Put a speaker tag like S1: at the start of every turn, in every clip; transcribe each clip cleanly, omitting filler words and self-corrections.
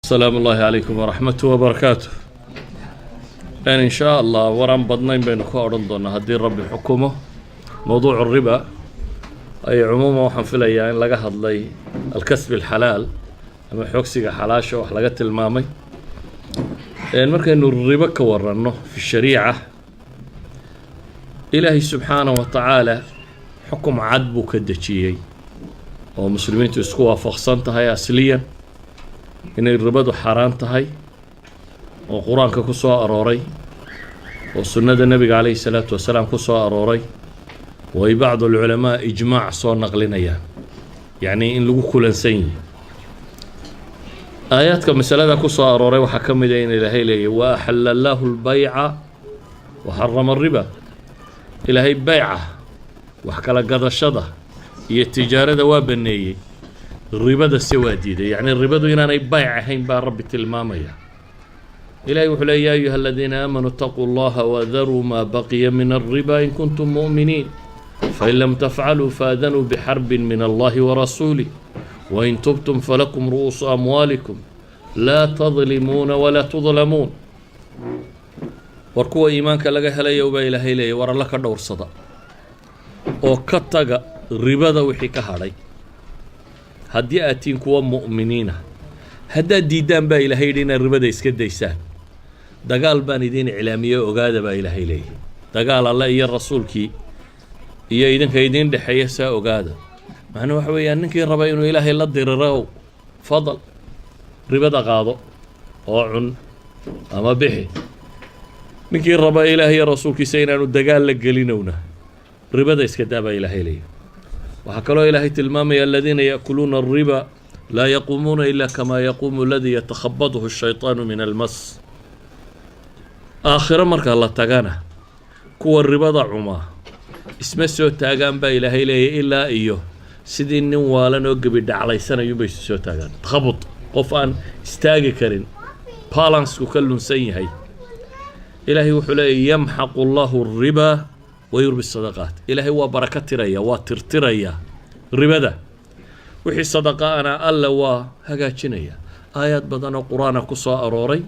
S1: Asalaamu ullaahi calaykum waraxmatu wabarakaatu. In shaa Allah waraan badnayn baynu ka odhan doonaa haddii Rabbi xukumo mowduucu riba. Ay cumuuman waxaan filayaa in laga hadlay alkasbi alxalaal ama xoogsiga xalaasha wax laga tilmaamay. Markaynu ribo ka waranno fi shariica, Ilaahay subxaanahu wa tacaala xukum cad buu ka dejiyey oo muslimiintu isku waafaqsan tahay asliyan inay ribadu xaaraan tahay, oo Qur-aanka ku soo arooray oo sunnada Nebiga calayhi salaatu wasalaam ku soo arooray, oo ay bacdu alculamaa ijmaac soo naqlinayaan, yacnii in lagu kulansan yihi. Aayaadka masalada ku soo arooray waxaa ka mid a in Ilaahay leeyahy: "Wa axalla allaahu albayca wa xarama ariba." Ilaahay bayca, wax kala gadashada iyo tijaarada, waa baneeyey, ribada se waa diiday. Yacni ribadu inaanay bayc ahayn baa Rabbi tilmaamaya. Ilahay wuxuu leey: "Ya ayuha aladiina aamanuu itaquu allaha wadaruu maa baqiya min alriba in kuntum mu'miniin, fain lam tafcaluu faadanuu bixarbin min allahi warasuulih, wain tubtum falakum ru'uusu amwaalikum laa tadlimuuna walaa tudlamuun." War kuwa iimaanka laga helayo, baa Ilaahay leeyay, war Alla ka dhowrsada oo ka taga ribada wixii ka hadhay haddii aad tihiin kuwa mu'miniina. Haddaad diiddaan, baa Ilaahay yidhi, inaad ribada iska daysaan, dagaal baan idiin iclaamiyey, ogaada, baa Ilaahay leeyahy, dagaal Alle iyo rasuulkii iyo idinka idiin dhexeeya, saa ogaada. Macnuu waxa weeyaan, ninkii raba inuu Ilaahay la diriro, fadal ribada qaado oo cun ama bixi. Ninkii raba Ilaahay iyo rasuulkiisa inaanu dagaal la gelinowna, ribada iska daa, baa Ilaahay leeyahy. Waxaa kaloo Ilaahay tilmaamaya: "Aladiina yaakuluuna alriba laa yaquumuuna ila kama yaquumu aladii yatakhabadhu ashaytaanu min almas." Aakhiro marka la tagana, kuwa ribada cumaa isma soo taagaan, baa Ilaahay leeyahy, ilaa iyo sidii nin waalan oo gebi dhaclaysanayuunbay isu soo taagaan. Takhabud, qof aan istaagi karin, balansku ka lunsan yahay. Ilaahay wuxuu leeyahy: "Yamxaqu allahu alriba wa yurbi sadaqaat." Ilaahay waa barako tiraya, waa tirtiraya ribada, wixii sadaqa ana Alle waa hagaajinaya. Aayaad badan oo Qur-aana ku soo arooray,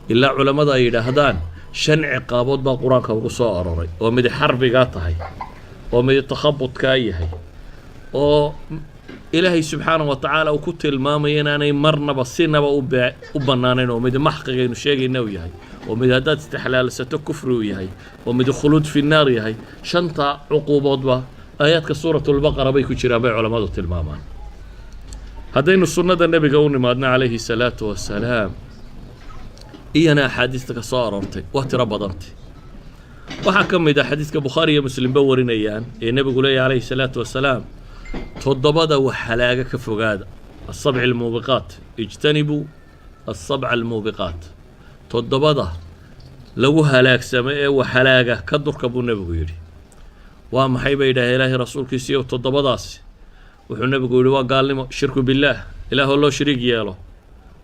S1: ilaa culammada ay yidhaahdaan shan ciqaabood baa Qur-aanka ugu soo arooray, oo midi xarbigaa tahay, oo midi takhabudkaa yahay, oo Ilaahay subxaanahu wa tacaala uu ku tilmaamayo inaanay marnaba sinaba u bannaanayn, oo midi maxqigaynu sheegayna uu yahay, oo mid haddaad istixlaalsato kufri uu yahay, oo midi khuluud fi naar yahay. Shanta cuquuboodba aayaadka Suuratulbaqara bay ku jiraan, bay culammadu tilmaamaan. Haddaynu sunnada Nebiga u nimaadno calayhi salaatu wasalaam, iyana axaadiista ka soo aroortay waa tiro badantay. Waxaa ka mid ah xadiiska Bukhaari iyo Muslimba warinayaan ee Nebigu leeyahy calayhi salaatu wasalaam: "Toddobada wax halaaga ka fogaada, asabci almuubiqaat, ijtanibuu asabca almuubiqaat." Toddobada lagu halaagsamo ee wax halaaga ka durka, buu Nebigu yidhi. "Waa maxay?" bay yidhaaheen, Ilaahay rasuulkiisiiyo, toddobadaasi? Wuxuu Nebigu yidhi: waa gaalnimo, shirku billaah, Ilaahoo loo shariig yeelo,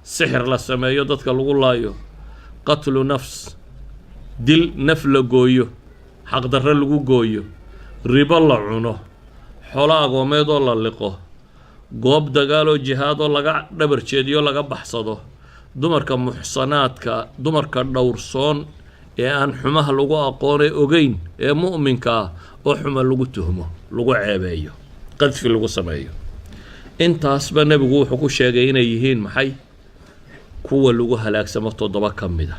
S1: sixir la sameeyo, dadka lagu laayo, qatlu nafs, dil naf la gooyo, xaqdarre lagu gooyo, ribo la cuno, xolo agoomeedoo la liqo, goob dagaaloo jihaadoo laga dhabar jeediyo, laga baxsado, dumarka muxsanaadka, dumarka dhowrsoon ee aan xumaha lagu aqoonee ogeyn ee mu'minka ah oo xuma lagu tuhmo, lagu ceebeeyo, qadfi lagu sameeyo. Intaasba Nebigu wuxuu ku sheegay inay yihiin maxay? Kuwa lagu halaagsamo toddoba ka mid a.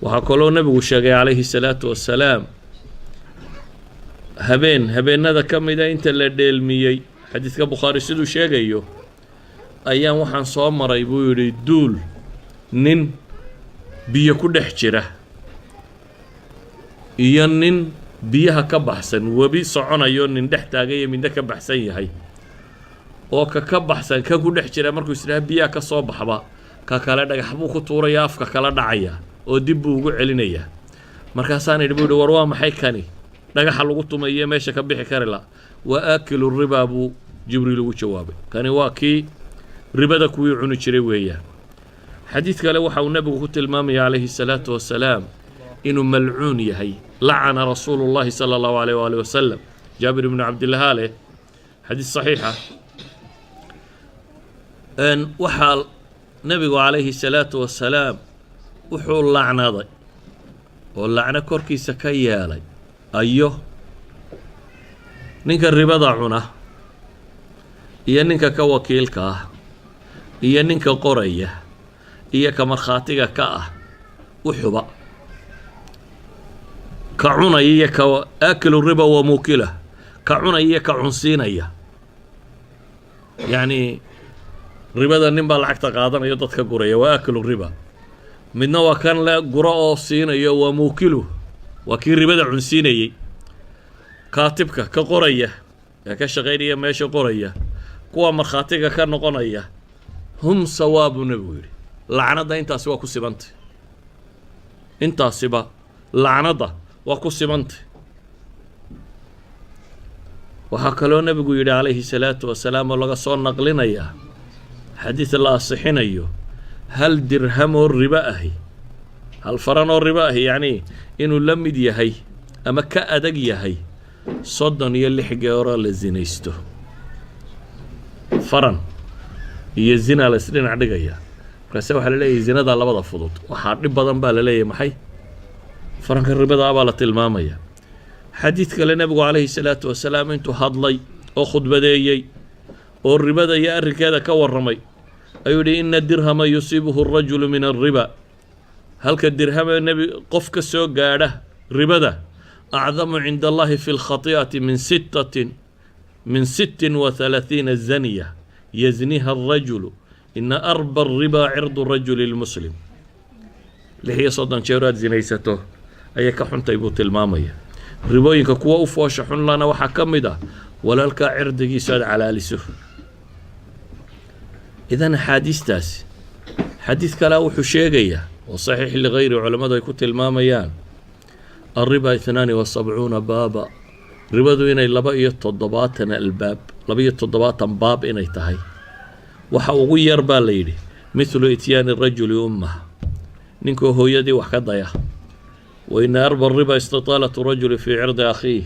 S1: Waxaa kaloo Nebigu sheegay calayhi salaatu wasalaam, habeen habeenada ka mida inta la dheelmiyey, xadiidka Bukhaari siduu sheegayo, ayaan waxaan soo maray, buu yidhi, duul nin biyo ku dhex jira iyo nin biyaha ka baxsan, webi soconayo, nin dhex taagay iyo midna ka baxsan yahay, oo ka baxsan ka ku dhex jira markuu isdhaha biyaha ka soo baxba, ka kale dhagax buu ku tuuraya, afka kala dhacaya oo dib buu ugu celinayaa. Markaasaan idhi, buu yidhi, "War waa maxay kani dhagaxa lagu tumaye meesha ka bixi kari la?" "Waa aakilu ribaa," buu Jibriil ugu jawaabay. "Kani waa kii ribada kuwii cuni jiray weeyaan." Xadiid kale waxa uu Nebigu ku tilmaamaya calayhi salaatu wasalaam inuu malcuun yahay. "Lacana rasuulu llahi sala allahu alayh waali wasalam," Jaabir ibnu Cabdillaha leh, xadiis saxiixa. Waxaa Nebigu calayhi salaatu wasalaam wuxuu lacnaday oo lacno korkiisa ka yeelay ayo ninka ribada cuna iyo ninka ka wakiilka ah iyo ninka qoraya iyo ka markhaatiga ka ah. Wuxuba ka cunaya iyo ka aakilu riba wa muukila, ka cunaya iyo ka cunsiinaya. Yacni ribada nin baa lacagta qaadanayo, dadka guraya, waa aakilu riba. Midna waa kan le guro oo siinayo, waa muukilu, waa kii ribada cunsiinayey. Kaatibka ka qoraya ee ka shaqaynaya meesha qoraya, kuwa markhaatiga ka noqonaya, hum sawaa, buu nebigu yidhi. Lacnadda intaasi waa ku sibantay, intaasiba lacnadda waa ku sibantay. Waxaa kaloo nebigu yidhi calayhi salaatu wasalaam, oo laga soo naqlinayaa xadiis la asixinayo, hal dirham oo ribo ahi, hal faran oo ribo ahi, yacni inuu la mid yahay ama ka adag yahay 36 geeroo la zinaysto. Faran iyo zina la isdhinac dhigaya. Markaase waxaa la leeyahay zinadaa labada fudud. Waxaa dhib badan baa la leeyahay maxay? Faranka ribada baa la tilmaamaya. Xadiid kale nebigu calayhi salaatu wasalaam intuu hadlay oo khudbadeeyey oo ribada iyo arrinkeeda ka warramay ayuu yihi: "Ina dirhama yusiibuhu arajulu min alriba", halka dirhama nebi qof ka soo gaadha ribada, "acdamu cinda Allahi fi lkhati'ati min 36 zaniya yazniha arajulu. Ina arba alriba cirdu rajuli lmuslim." 36 jeer aad zinaysato ayay ka xuntay, buu tilmaamaya. Ribooyinka kuwa u foosha xun lana waxaa ka mid ah walaalkaa cirdigiisu aad calaaliso. Idan axaadiistaasi, xadiid kalea wuxuu sheegayaa oo saxiix ligayri culammadu ay ku tilmaamayaan, alriba 72 baaba, ribadu inay 72 albaab, 72 baab inay tahay. Waxa ugu yar baa la yidhi mithlu ityaani rajuli ummah, ninkoo hooyadii wax ka daya. Wa ina arba riba istitaalatu rajuli fii cirdi akhiih.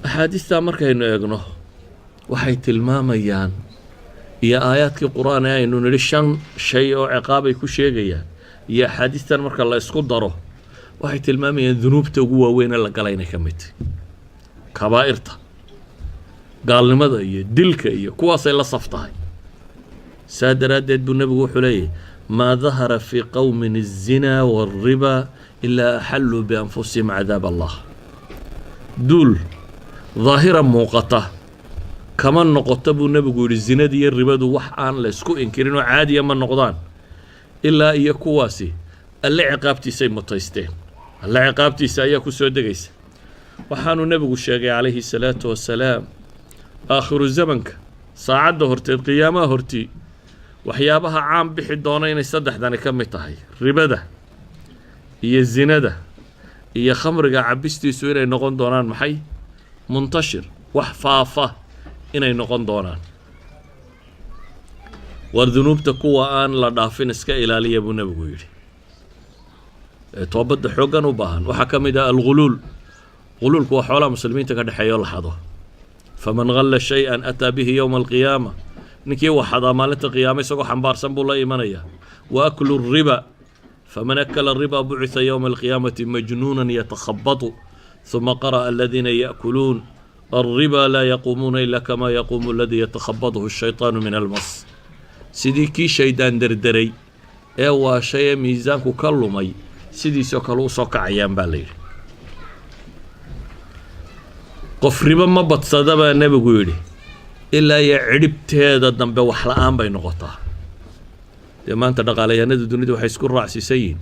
S1: Axaadiistaa markaynu eegno, waxay tilmaamayaan, iyo aayaadkii Qur-aan ee aynu nidhi shan shay oo ciqaabay ku sheegayaan, iyo axaadiistan marka la isku daro, waxay tilmaamayaan dunuubta ugu waaweyn ee la gala inay ka mid tahy kabaa'irta, gaalnimada iyo dilka iyo kuwaasay la saf tahay. Saa daraaddeed buu nebigu wuxuu leeyahy: "Maa dahara fii qowmin الzinaa wاlriba ilaa axalluu bianfusihim cadaab Allah." Duul daahira muuqata kama noqoto, buu nebigu yidhi, zinada iyo ribadu wax aan la isku inkirin oo caadiya ma noqdaan, ilaa iyo kuwaasi Alle ciqaabtiisay mutaysteen, Alle ciqaabtiisa ayaa ku soo degaysa. Waxaanuu nebigu sheegay calayhi salaatu wasalaam aakhiru zamanka, saacadda horteed, qiyaamaha hortii, waxyaabaha caan bixi doona inay saddexdani ka mid tahay: ribada iyo zinada iyo khamriga cabistiisu inay noqon doonaan maxay? Muntashir, wax faafa inay noqon doonaan. War dunuubta kuwa aan la dhaafin iska ilaaliya, buu nebigu yidhi, ee toobadda xooggan u baahan waxaa ka mid ah alguluul. Guluulku waa xoolaha muslimiinta ka dhexeeya oo la xado. "Faman galla shay-an ataa bihi yowma alqiyaama", ninkii wax xadaa maalinta qiyaama isagoo xambaarsan buu la imanaya. Wa aklu riba, "Faman akala riba bucitha yowma alqiyaamati majnuunan yatakhabatu". Huma qara'a: "Aladiina yaأkuluun alriba laa yaquumuuna ila kama yaquumu aladii yatakhabatuhu الshayطaanu min almas", sidii kii shaydaan derderay ee waashay ee miisaanku ka lumay sidiisoo kale usoo kacayaan, baa la yidhi. Qof ribo ma badsada, baa nebigu yidhi, ilaa iyo cidhibteeda dambe wax la-aan bay noqotaa. Dee maanta dhaqaalayahanada dunida waxay isku raacsiisan yihiin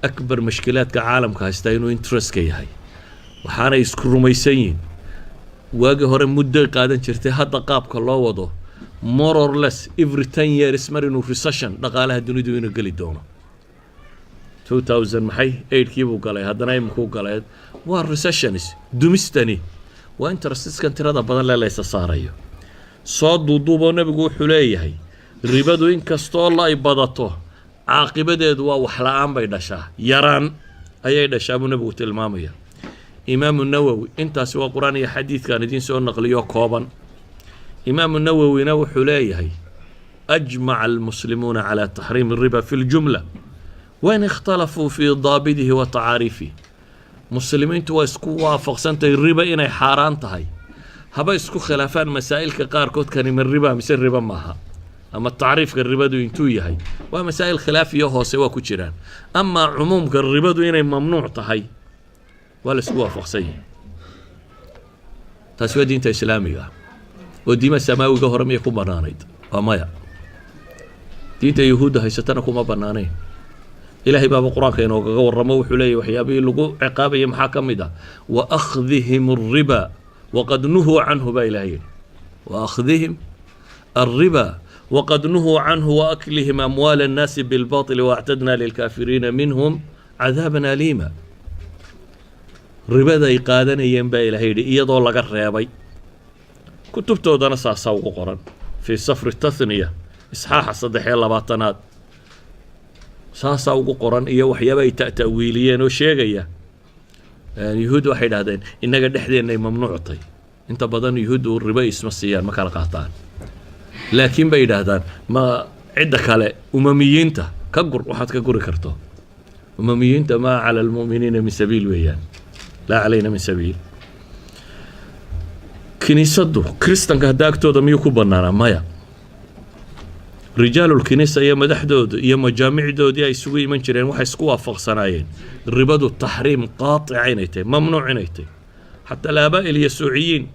S1: akbar mashkilaadka caalamka haystaa inuu interestka yahay. Waxaanay isku rumaysan yihiin, waagii hore muddoy qaadan jirtay, hadda qaabka loo wado, more or less every 10 years mar inuu recession dhaqaalaha dunidu inuu geli doono. 2000 maxay eightkii buu galay, haddana iminkuu galay, waa recessions. Dumistani waa interestskan tirada badan lee laysa saarayo. Soo duuduuboo nebigu wuxuu leeyahay, ribadu inkastoo la ay badato, caaqibadeedu waa wax la-aan bay dhashaa, yaraan ayay dhashaa, buu nebigu tilmaamaya. Imaamu Nawowi, intaasi waa Qur-aan iyo xadiidkaan idiin soo naqliyo kooban. Imaamu Nawowina wuxuu leeyahay أجمع المسلمون على تحريم الربا في الجملة وإن اختلفوا في ضابطه وتعاريفه. Muslimiintu waa isku waafaqsantay riba inay xaaraan tahay, haba isku khilaafaan masaa'ilka qaarkood, kani ma riba mise riba maaha, ama tacriifka ribadu intuu yahay, waa masaa'il khilaafiyo hoose waa ku jiraan. Amaa cumuumka ribadu inay mamnuuc tahay waa la isku waafaqsan yahay. Taasi waa diinta islaamiga ah. Oo diima samaawiga hore miyay ku bannaanayd? Waa maya. Diinta Yuhuudda haysatana kuma bannaanayn. Ilaahay baaba Qur-aanka inoogaga warramo. Wuxuu leeyahy, waxyaabihii lagu ciqaabayay maxaa ka mid ah? وأخذهم الربا وقد نهوا عنه baa Ilahay yidhi. وأخذهم الربا وقد نهوا عنه وأكلهم أموال الناس بالباطل وأعتدنا للكافرين منهم عذابا أليما. Ribada ay qaadanayeen baa Ilahay yidhi, iyadoo laga reebay. Kutubtoodana saasaa ugu qoran, في سفر التثنية, isxaaxa 23aad saasaa ugu qoran, iyo waxyaaba ay ta'wiiliyeen oo sheegaya. Yuhuud waxay idhahdeen innaga dhexdeenna ay mamnuuc tahay. Inta badan Yuhuuddu ribo isma siiyaan, ma kala qaataan, laakiin bay yidhaahdaan, ma cidda kale, umamiyiinta ka gur waxaad ka guri karto. Umamiyiinta ما على المؤمنين من سبيل weeyaan, لا علينا من سبيل. Kiniisaddu, Kristanka hadda agtooda miyuu ku bannaanaa? Maya. رجال الكنيسة iyo madaxdooda iyo majaamicdoodii ay isugu iman jireen waxay isku waafaqsanaayeen ribadu taxriim qaatica inay tahay, mamnuuc inay tahay. حتى الآباء اليسوعيين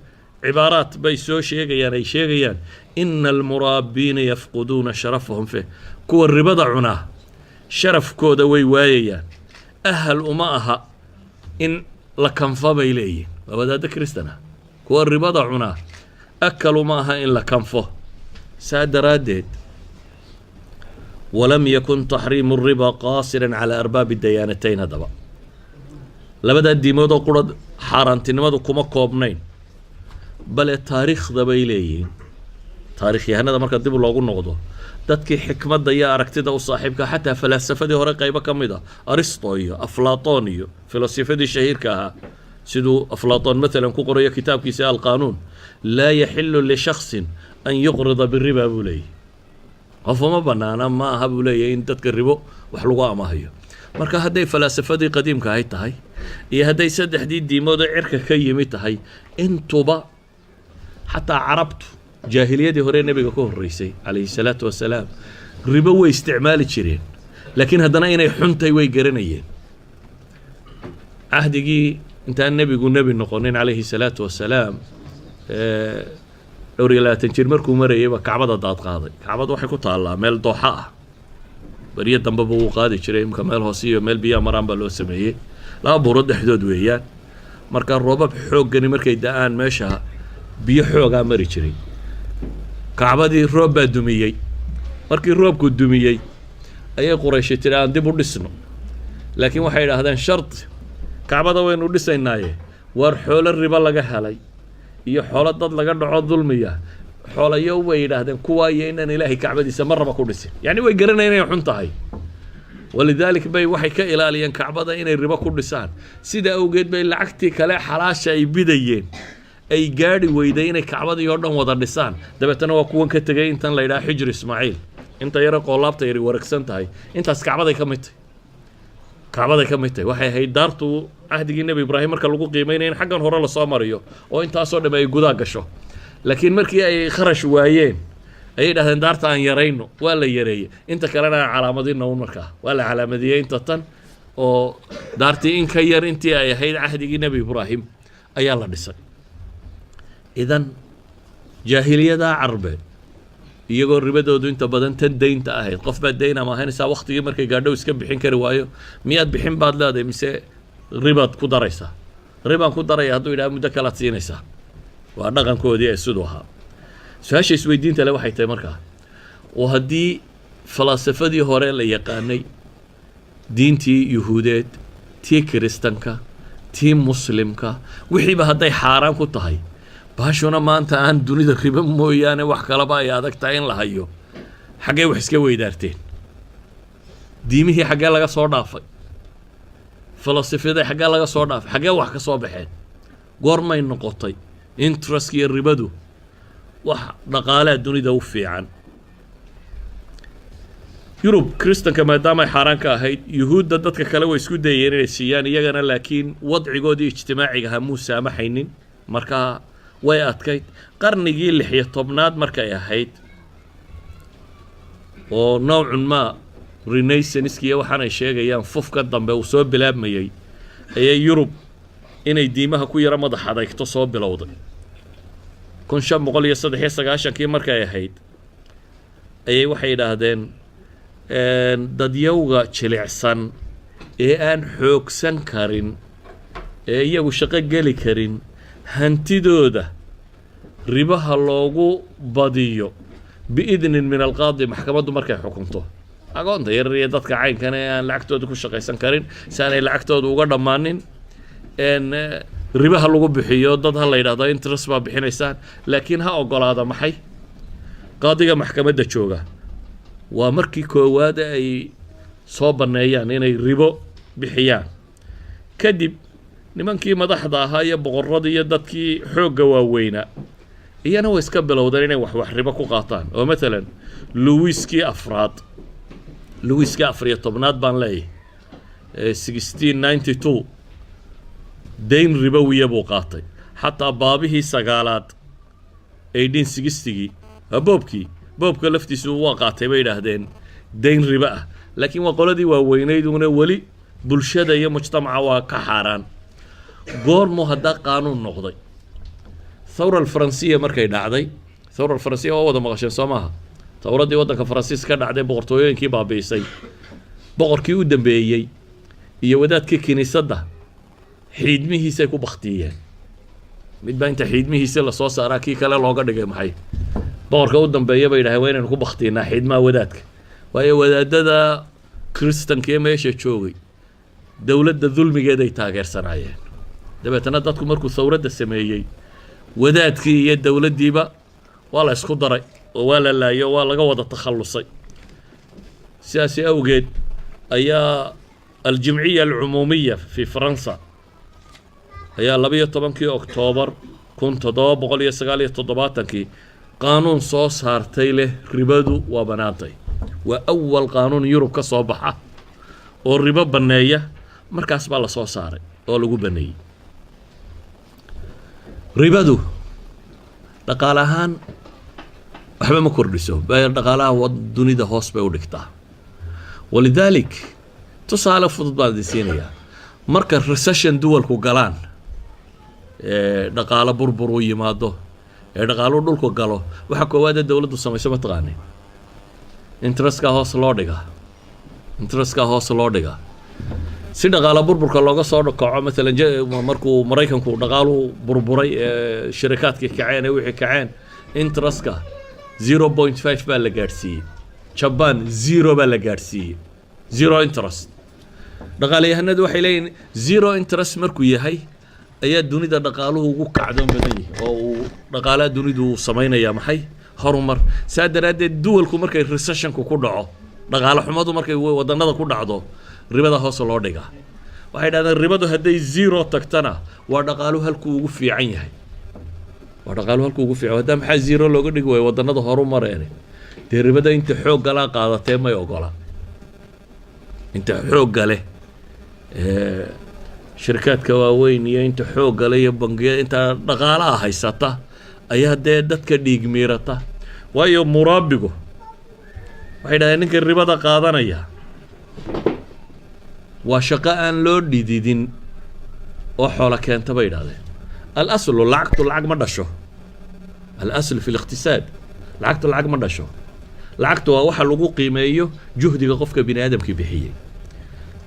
S1: cibaaraat bay soo sheegayaan, ay sheegayaan إن المرابين يفقدون شرفهم فيه. Kuwa ribada cunaa sharafkooda way waayayaan, ahal uma aha in la kanfa, bay leeyihin. Waa wadaaddo Kristan ah. Kuwa ribada cunaa akal uma aha in la kanfo. Saa daraaddeed, ولم يكن تحريم الربا قاصرا على أرباب الديانتين. Haddaba labadaa diimood oo qura xaaraantinimadu kuma koobnayn, bale taariikhda bay leeyihiin taarikhyahanada marka dib loogu noqdo, dadkii xikmadda iyo aragtida u saaxiibka, xataa falaasafadii hore qaybo ka mid a, Aristo iyo Aflaton iyo filosofadii shahiirka ahaa, siduu Aflaton matalan ku qorayo kitaabkiisa القانون, لا يحل لشخص أن يقرض بالربا buu leeyahy. Qof uma banaana, ma aha buu leeyahay, in dadka ribo wax lagu amahayo. Marka hadday falaasafadii qadiimka ahay tahay iyo hadday saddexdii diimood oo cirka ka yimi tahay intuba, xataa Carabtu jaahiliyadii hore nebiga ka horreysay calayhi salaatu wasalaam ribo way isticmaali jireen, laakiin haddana inay xuntay way garanayeen. Cahdigii intaan nebigu nebi noqonin calayhi salaatu wasalaam, 22 jir markuu marayay baa Kacbada daad qaaday. Kacbada waxay ku taallaa meel dooxa ah. Beryo dambeba wuu qaadi jiray, imka meel hoose iyo meel biyaha maraan baa loo sameeyey. Laba buuro dhexdood weeyaan. Marka roobab xooggani markay da-aan, meesha biyo xoogaa mari jiray. Kacbadii roob baa dumiyey. Markii roobku dumiyey ayay Qurayshi tiri, "Aan dib u dhisno." Laakiin waxay idhaahdeen shardi: kacbada waynu dhisaynaaye, waar xoolo ribo laga helay iyo xoolo dad laga dhaco dulmiya, xoolayo way yidhaahdeen kuwaa, iyo inaan Ilaahay kacbadiisa marnaba ku dhisin. Yacni way garanayan inay xun tahay. ولذلك bay waxay ka ilaaliyeen kacbada inay ribo ku dhisaan. Sida awgeed bay lacagtii kale xalaasha ay bidayeen ay gaadhi weyday inay kacbadii oo dhan wada dhisaan. Dabeetana waa kuwan ka tegay intan la yidhaha Xijr Ismaaciil, inta yare qoolaabta yari wareegsan tahay. Intaas kacbaday ka mid tahay, kacbaday ka mid tahay. Waxay ahayd daartu cahdigii Nebi Ibraahim marka lagu qiimeynaya in xaggan hore lasoo mariyo oo intaasoo dham ay gudaa gasho. Laakiin markii ay kharash waayeen ayay dhahdeen, "Daarta aan yarayno." Waa la yareeyey, inta kalena aan calaamadino un. Markaa waa la calaamadiyey inta tan, oo daartii in ka yar intii ay ahayd cahdigii Nebi Ibraahim ayaa la dhisay. Idan jaahiliyada Carbeed, iyagoo ribadoodu inta badan tan daynta ahayd, qof baad dayn amaahanaysaa, waktigii markay gaadhow iska bixin kari waayo, miyaad bixin baad leedahay mise ribaad ku daraysaa? "Ribaan ku daraya," hadduu yidhaha, muddo kalaad siinaysaa. Waa dhaqankoodii ee siduu ahaa. Su-aasha isweydiinta le waxay tahay markaa, oo haddii falaasafadii hore la yaqaanay, diintii Yuhuudeed, tii Kiristanka, tii Muslimka, wixiiba hadday xaaraan ku tahay, baashuna maanta aan dunida ribo mooyaane wax kalaba ay adag tahay in la hayo, xaggee wax iska weydaarteen? Diimihii xaggee laga soo dhaafay? Falasifyadii xaggee laga soo dhaafay? Xaggee wax ka soo baxeen? Goormay noqotay interest iyo ribadu wax dhaqaalea dunida u fiican? Yurub Kristanka maadaama ay xaaraan ka ahayd, Yuhuudda dadka kale way isku dayeen inay siiyaan iyagana, laakiin wadcigoodii ijtimaaciga ahaa muu saamaxaynin. Marka way adkayd. Qarnigii 16aad markay ahayd oo nowcun ma Renaissance-kiiyo waxaanay sheegayaan fufka dambe uu soo bilaabmayey, ayay Yurub inay diimaha ku yaro madax adeygto soo bilowday. 1593-kii markay ahayd ayay waxay yidhaahdeen dadyowga jilicsan ee aan xoogsan karin ee iyagu shaqo geli karin, hantidooda ribaha loogu badiyo biidnin min alqaadi, maxkamaddu markay xukunto. Agoonta yarar iyo dadka caynkan ee aan lacagtooda ku shaqaysan karin, si aanay lacagtooda uga dhammaanin, ribaha lagu bixiyo. Dad ha la yidhahdo interest baa bixinaysaan, laakiin ha ogolaada maxay? Qaadiga maxkamadda jooga. Waa markii koowaad ay soo banneeyaan inay ribo bixiyaan. Kadib nimankii madaxda ahaa iyo boqorradii iyo dadkii xoogga waaweynaa iyana way iska bilowdeen inay wax ribo ku qaataan. Oo matalan Louiskii afraad, Louiskii 14aad baan leeyahay, 1692 dayn ribowiya buu qaatay. Xataa baabihii sagaalaad, 1860-gii, boobkii, boobka laftiisu waa qaatay, bay yidhaahdeen, dayn ribo ah. Laakiin waa qoladii waaweynayd una, weli bulshada iyo mujtamaca waa ka xaaraan. Goormuu haddaa qaanuun noqday? Thawra Alfaransiya markay dhacday. Thawra Alfaransiya waa wada maqasheen, soo maaha? Thawraddii waddanka Faransiis ka dhacday, boqortooyooyinkii baabi'isay, boqorkii u dambeeyey iyo wadaadkii kiniisadda xiidmihiisay ku baktiyeen. Mid baa inta xiidmihiisi lasoo saaraa kii kale looga dhigay maxay? Boqorka u dambeeya bay yidhahdeen waa inaynu ku baktiinaa xiidmaha wadaadka, waayo wadaadada Kristanka ee meesha joogay dowladda dulmigeeday taageersanaayeen. Dabeetana dadku markuu thawradda sameeyey, wadaadkii iyo dowladdiiba waa la isku daray oo waa la laayay oo waa laga wada takhallusay. Sidaasi awgeed ayaa Aljimciya Alcumuumiya fi Faransa ayaa 12-kii Oktoobar 1779-kii qaanuun soo saartay leh ribadu waa bannaantay. Waa awal qaanuun Yurub ka soo baxa oo ribo banneeya. Markaas baa la soo saaray oo lagu baneeyey ribadu. Dhaqaale ahaan waxba ma kordhiso, dhaqaalaha dunida hoos bay u dhigtaa. Walidaalik tusaale fudud baan idin siinayaa. Marka recession duwalku galaan, ee dhaqaalo burbur u yimaado, ee dhaqaaluhu dhulku galo, waxa koowaad ee dowladdu samayso ma taqaanin? Interestka hoos loo dhigaa, interestka hoos loo dhigaa si dhaqaala burburka looga soo kaco. Maalan markuu Maraykanku dhaqaaluhu burburay ee shirikaadkii kaceen ee wixii kaceen, interestka 0.5 baa la gaadhsiiyey. Jaban zero baa la gaadhsiiyey, zero interest. Dhaqaalayahanadu waxay leeyihin zero interest markuu yahay ayaa dunida dhaqaaluhu ugu kacdoon badan yahay oo uu dhaqaalaha dunidu uu samaynayaa maxay? Horumar. Saa daraaddeed duwalku markay recessionku ku dhaco, dhaqaale xumadu markay wadannada ku dhacdo, ribada hoos loo dhigaa. Waxay dhahdeen ribadu hadday zero tagtana waa dhaqaaluhu halkuu ugu fiican yahay, waa dhaqaaluhu halkuu ugu fiican. Haddaa maxaa zero looga dhigi waayo wadannada horu mareen? Dee ribada inta xoogga laa qaadatee may ogola. Inta xoogga leh ee shirkaadka waaweyn iyo inta xoogga leh iyo bangiyada, inta dhaqaalaha haysata ayaa dee dadka dhiig miirata. Waayo muraabigu, waxay dhahdeen, ninka ribada qaadanaya waa shaqo aan loo dhididin oo xoolo keenta, bay idhahdeen. Alaslu lacagtu lacag ma dhasho. Alaslu fi liqtisaad lacagtu lacag ma dhasho. Lacagtu waa waxa lagu qiimeeyo juhdiga qofka bini aadamkii bixiyey,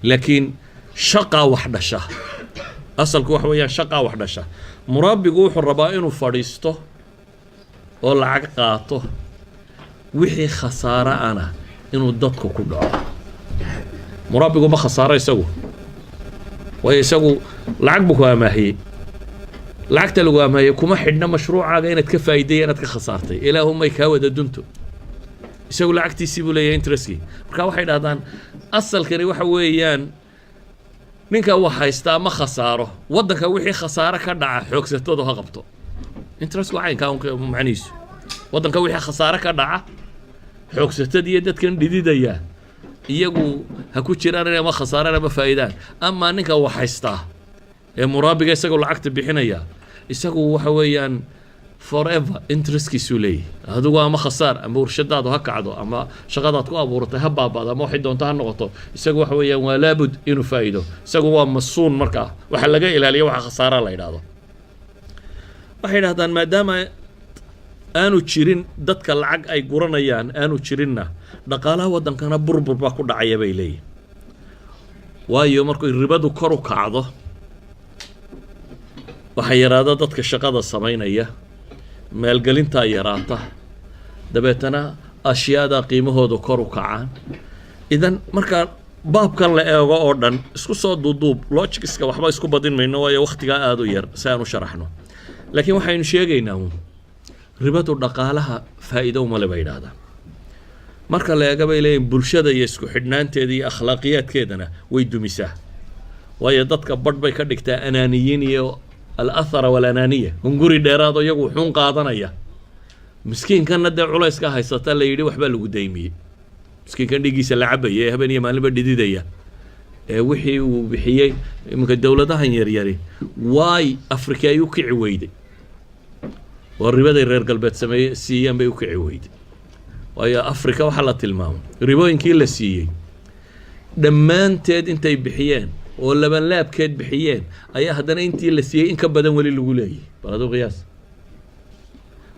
S1: laakiin shaqaa wax dhasha. Asalku waxa weeyaan shaqaa wax dhasha. Muraabigu wuxuu rabaa inuu fadhiisto oo lacag qaato, wixii khasaare ana inuu dadku ku dhaco. Muraabigu ma khasaaro isagu, waayo isagu lacag buu ku amaahiyey. Lacagta lagu amaahiyey kuma xidhna mashruucaaga inaad ka faa'iiday, inaad ka khasaartay, ilaahumay kaa wada dunto. Isagu lacagtiisii buu leeyahay, interestkii. Marka waxay dhahdaan asalkani waxa weeyaan ninka wax haystaa ma khasaaro. Waddanka wixii khasaare ka dhaca xoogsatadu ha qabto. Interestku caynkaa un macnihiisu, waddanka wixii khasaare ka dhaca xoogsatada iyo dadkan dhididaya. Iyagu ha ku jiraan inay ama khasaaraan ama faa'iidaan. Amaa ninka wax haystaa ee muraabiga, isagoo lacagta bixinaya, isagu waxa weeyaan forever interestkiisuu leeyahy. Adigu ama khasaar, ama warshadaadu ha kacdo, ama shaqadaad ku abuuratay ha baaba'do, ama waxay doonto ha noqoto, isagu waxa weeyaan waa laabud inuu faa'iido. Isagu waa masuun. Markaa waxa laga ilaaliya waxa khasaara la yidhaahdo. Waxay yidhahdaan, maadaama aanu jirin dadka lacag ay guranayaan aanu jirinna, dhaqaalaha waddankana burbur baa ku dhacaya, bay leeyihin. Waayo, markuu ribadu kor u kacdo, waxaa yaraada dadka shaqada samaynaya, maalgelintaa yaraata, dabeetana ashyaada qiimahooda kor u kacaan. Idan markaa baabkan la eego oo dhan, isku soo duuduub, logicska waxba isku badin mayno, waayo wakhtigaa aada u yar si aan u sharaxno. Laakiin waxaynu sheegaynaa uun ribadu dhaqaalaha faa'iido umale, bay yidhaahdaan. Marka la eega, bay leeyihin, bulshada iyo isku xidhnaanteeda iyo akhlaaqiyaadkeedana way dumisaa, waayo dadka badh bay ka dhigtaa anaaniyiin iyo الآثرة والأنانية, hunguri dheeraado, iyagu wuxuun qaadanaya. Miskiinkanna dee culayska haysata la yidhi waxbaa lagu daymiyey, miskiinkan dhiiggiisa la cabaya ee habeen iyo maalinba dhididaya ee wixii uu bixiyey. Iminka dowladahan yaryari waay Afrika ay u kici weyday? Waa ribaday reer galbeed sameeye siiyeen bay u kici weyday. Waayo, Afrika waxaa la tilmaamay ribooyinkii la siiyey dhammaanteed intay bixiyeen oo labanlaabkeed bixiyeen, ayaa haddana intii la siiyey in ka badan weli lagu leeyahy. Bal aduu qiyaas,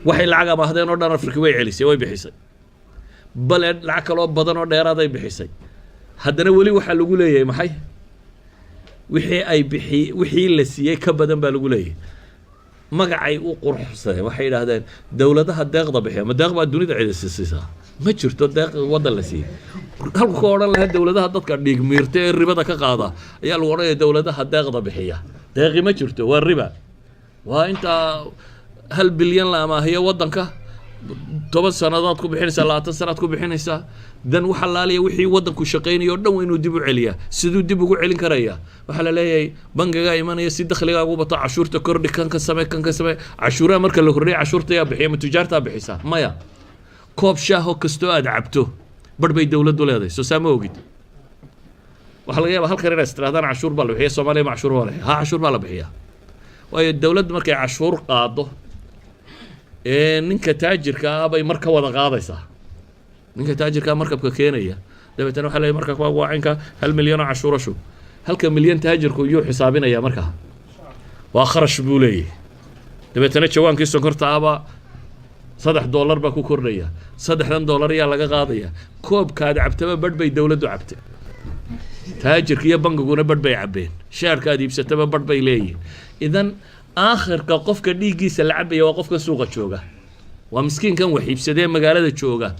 S1: waxay lacag amaahdeen oo dhan Afrika way celisay, way bixisay, bale lacag kaloo badan oo dheeraaday bixisay, haddana weli waxaa lagu leeyahay maxay? Wixii ay bixi, wixii la siiyey ka badan baa lagu leeyahay. Magacay u quruxsadeen, waxay yidhaahdeen dowladaha deeqda bixiya. Ma deeq baa dunida cidisiisaa? Ma jirto deeq waddan la siiyey. Halku ka odhan lahaa dowladaha dadka dhiig miirta ee ribada ka qaada, ayaa lagu odhanaya dowladaha deeqda bixiya. Deeqi ma jirto, waa riba. Waa intaa 1 bilyan la amaahiyo waddanka, 10 sannadood ku bixinaysaa, 20 sanaad ku bixinaysaa. Dan wax allaaliya wixii waddanku shaqaynayo o dhan waa inuu dib u celiyaa. Siduu dib ugu celin karaya? Waxaa la leeyahay bangigaa imanaya, si dakhligaagu bato cashuurta kordhi, kan ka samee, kan ka samee. Cashuuraha marka la kordhiya, cashuurta yaa bixiya? Ma tujaartaa bixisaa? Maya. Koob shaaho kastoo aad cabto barh bay dowladdu leedahay, soo saa ma ogid? Waxaa laga yaabaa halkan inaad istirahdaan cashuur baa la bixiya. Soomaaliya ma cashuur baa la bixiya? Ha, cashuur baa la bixiyaa. Waayo, dowladdu markay cashuur qaado ee ninka taajirka ah bay mar ka wada qaadaysaa. Ninka taajirkaa markabka keenaya, dabeetana waxaa leeyahy markabka waa cinka, 1 milyan oo cashuuro shub. Halka milyan taajirku yuu xisaabinaya? Markaa waa kharash buu leeyahy. Dabeetana jawaankii sonkorta ahbaa $3 baa ku kordhaya. 3-dan dollar yaa laga qaadaya? Koobkaad cabtaba badh bay dowladdu cabtay, taajirka iyo bangiguna badh bay cabbeen, shaarkaad iibsataba badh bay leeyihin. Idan aakhirka qofka dhiiggiisa la cabaya waa qofka suuqa jooga, waa miskiinkan wax iibsadee magaalada jooga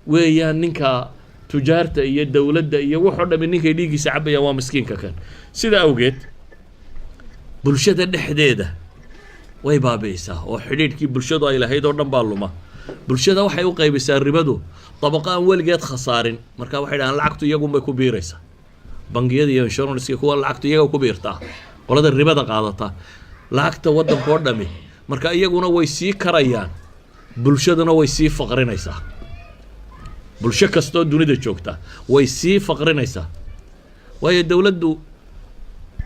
S1: weeyaan. Ninka tujaarta iyo dowladda iyo waxoo dhami ninkay dhiiggiisa cabayaan waa miskiinka kan. Sida awgeed bulshada dhexdeeda way baabi'isaa, oo xidhiidhkii bulshadu ay lahayd oo dhan baa luma. Bulshada waxay u qaybisaa ribadu dabaqo aan weligeed khasaarin. Marka waxay dhahaan lacagtu iyagunbay ku biiraysaa, bangiyada iyo insuranceka kuwa lacagtu iyaga ku biirtaa, qolada ribada qaadata lacagta waddanka oo dhami. Marka iyaguna way sii karayaan, bulshaduna way sii faqrinaysaa. Bulsho kastoo dunida joogta way sii faqrinaysaa. Waayo, dowladdu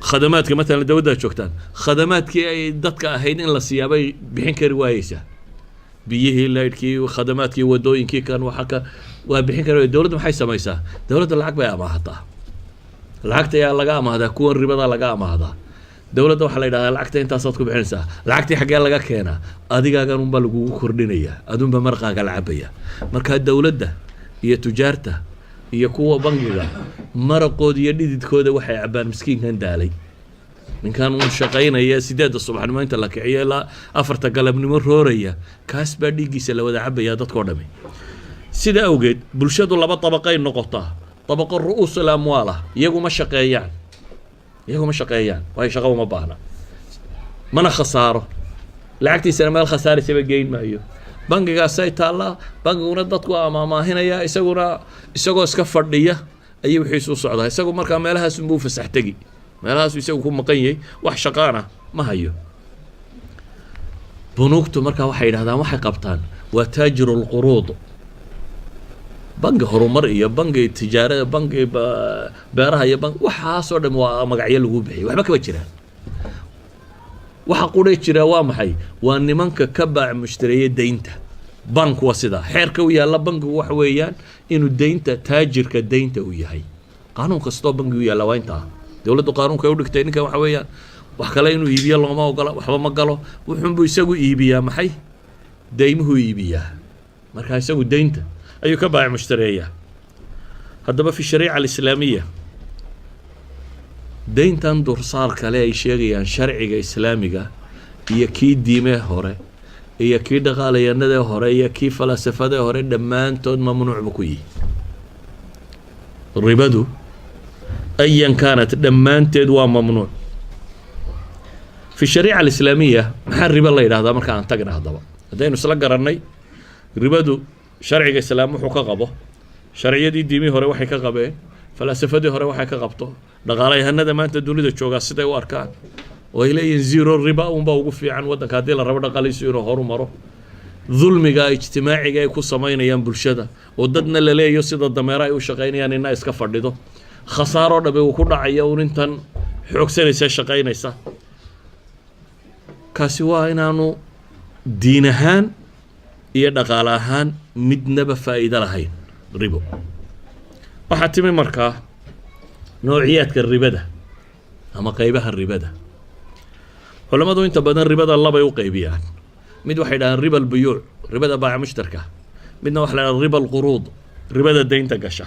S1: khadamaadka, matalan dowladdaad joogtaan, khadamaadkii ay dadka ahayd in la siyaabay bixin kari waayeysaa. Biyihii, laydhkii, khadamaadkii, wadooyinkii, kan waxa ka waa bixin kari waay. Dowladdu maxay samaysaa? Dowladda lacag bay amaahataa. Lacagta ayaa laga amaahdaa? Kuwan ribada laga amaahdaa. Dowladda waxaa la yidhahdaa lacagta intaasaad ku bixinaysaa. Lacagtii xaggee laga keenaa? Adigaagan unbaa lagugu kordhinayaa, adunbaa marqaaga la cabaya. Marka dowladda iyo tujaarta iyo kuwa bangiga maraqooda iyo dhididkooda waxay cabbaan miskiinkan daalay, ninkan uun shaqaynaya, 8-da subaxnimo inta la kiciyo ilaa 4-ta galabnimo rooraya. Kaas baa dhiiggiisa la wada cabaya dadkoo dhami. Sida awgeed bulshadu laba dabaqay noqotaa: dabaqo رؤوس الأموال ah, iyaguma shaqeeyaan, iyaguma shaqeeyaan, waayo shaqo uma baahna, mana khasaaro, lacagtiisana meel khasaaraysaba geyn maayo, bangigaasay taallaa. Bangiguna dadku amaamaahinaya, isaguna isagoo iska fadhiya ayuu wixiisu u socdaa. Isagu markaa meelahaas unbuu fasax tegi, meelahaasu isagu ku maqan yahay, wax shaqaana ma hayo. Bunuugtu markaa waxay yidhahdaan waxay qabtaan waa تاجر القروض. Bangi horumar iyo bangi tijaarada, bangi beeraha iyo bangi, waxaasoo dhan waa magacyo lagu bixiyay, waxba kama jiraan. Waxa qudhay jira waa maxay? Waa nimanka ka baac mushtareeya deynta. Bank waa sidaa xeerka u yaalla. Bankigu waxa weeyaan inuu deynta, taajirka deynta uu yahay. Qaanuun kastoo bangi u yaalla waa intaa. Dowladdu qaanuunka ay u dhigtay ninkan waxa weeyaan wax kale inuu iibiyo looma ogola, waxba ma galo, wuxuunbuu isagu iibiyaa. Maxay deymuhuu iibiyaa? Marka isagu deynta ayuu ka baac mushtareeyaa. Haddaba في الشريعة الإسلامية deyntan dursaar kale ay sheegayaan, sharciga islaamiga iyo kii diimee hore iyo kii dhaqaalayanadee hore iyo kii falasafadee hore, dhammaantood mamnuuc ba ku yihi. Ribadu أيا كانت dhammaanteed waa mamnuuc في الشريعة الإسلامية. Maxaa ribo la yidhahdaa? Marka aan tagna haddaba, haddaynu isla garannay ribadu sharciga islaam wuxuu ka qabo, sharciyadii diimihii hore waxay ka qabeen, falaasafadii hore waxay ka qabto, dhaqaalayahanada maanta dunida joogaa siday u arkaan oo ay leeyihin zero riba unbaa ugu fiican waddanka haddii la rabo dhaqaalihiisu inuu horu maro, dulmiga ijtimaaciga ay ku samaynayaan bulshada oo dadna la leeyo sida dameero ay u shaqaynayaan, ina iska fadhido, khasaaroo dhabe uu ku dhacayo un intan xoogsanaysa shaqaynaysa, kaasi waa inaanu diin ahaan iyo dhaqaale ahaan midnaba faa'iido lahayn ribo. Waxaa timi markaa noociyaadka ribada ama qeybaha ribada. Culammadu inta badan ribada labay u qaybiyaan. Mid waxay dhahaan ربا البيوع, ribada baaca mushtarka. Midna waxa la dhaha ربا القروض, ribada deynta gasha.